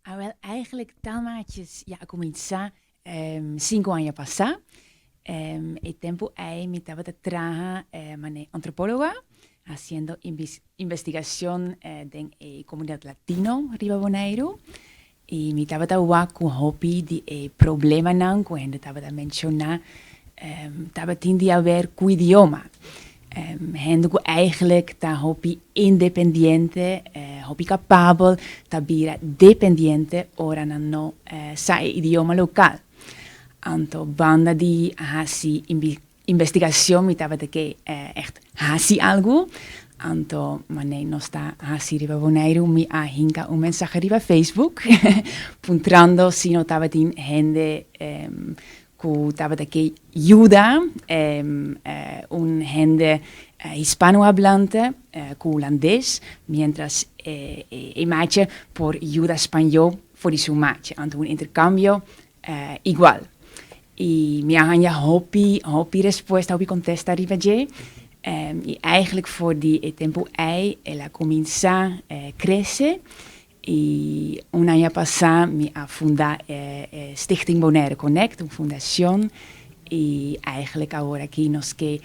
Ah, wel, eigenlijk Taalmaatjes, ja, a kuminsá 5 aña pasá. E tempu ei mi tabata traha manera antropóloga, hasiendo investigashon den e komunidat latino riba Boneiru. I mi tabata wak ku hopi di e problemanan ku hende tabata menshoná tabatin di haber ku idioma. Hende ku eigenlijk ta hopi independiente, hopi kapabel, ta bira dependiente ora nan no sa e idioma lokal. Anto banda di hasi investigashon mi tabata ke echt hasi algu. Anto manera nos ta hasi riba Boneiru, mi a hinka un mensahe riba Facebook, puntrando si no tabatin hende ku tabata ke yuda un hende hispanohablante ku hulandes, mientras e maatje por yuda spañó for di su maatje. Anto un interkambio igual. I mi a haña hopi, hopi respuesta, hopi kontesta riba dje. I eigenlijk for di e tempu ei el a kuminsá krese. I un aña pasá mi a funda Stichting Bonaire Connect, un fundashon. I eigenlijk awor aki nos ke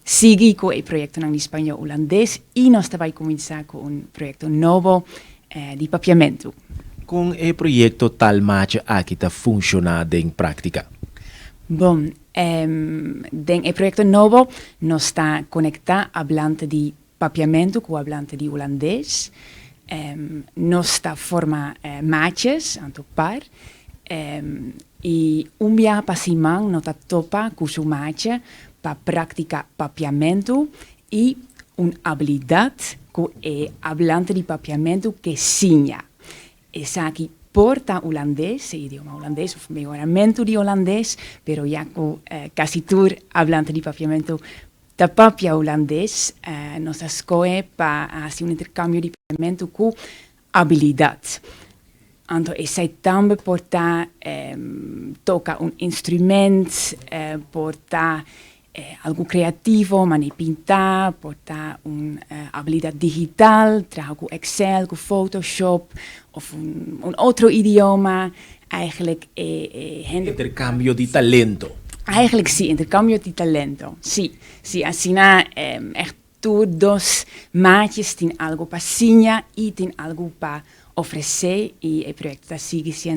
sigui ku e proyektonan di spañó, hulandes i nos ta bai kuminsá ku un proyekto nobo di papiamentu. Kon e proyekto Taalmaatje aki ta funshoná den práktika? Bon, den e proyekto nobo nos ta konektá hablante di papiamentu ku hablante di hulandes. Nos ta forma maatjes, anto par. I un biaha pa siman nan ta topa ku su maatje pa praktiká papiamentu i un abilidat ku e hablante di papiamentu ke siña. Esaki por ta hulandes, idioma hulandes, òf mehoramentu di hulandes, pero ya ku kasi tur hablante di papiamentu ta papia hulandes, nos a skohe pa hasi un interkambio di papiamentu ku abilidat. Anto esei tambe por ta toka un instrumènt, por ta algu kreativo, manera pinta, por ta un abilidat digital, traha ku Excel, ku Photoshop, òf un otro idioma. Eigenlijk hende Interkambio di talento. Eigenlijk sí, interkambio di talento. Sí, asina echt tur dos maatjes tin algu pa siña i tin algu pa ofresé i e proyekto ta sigui siendo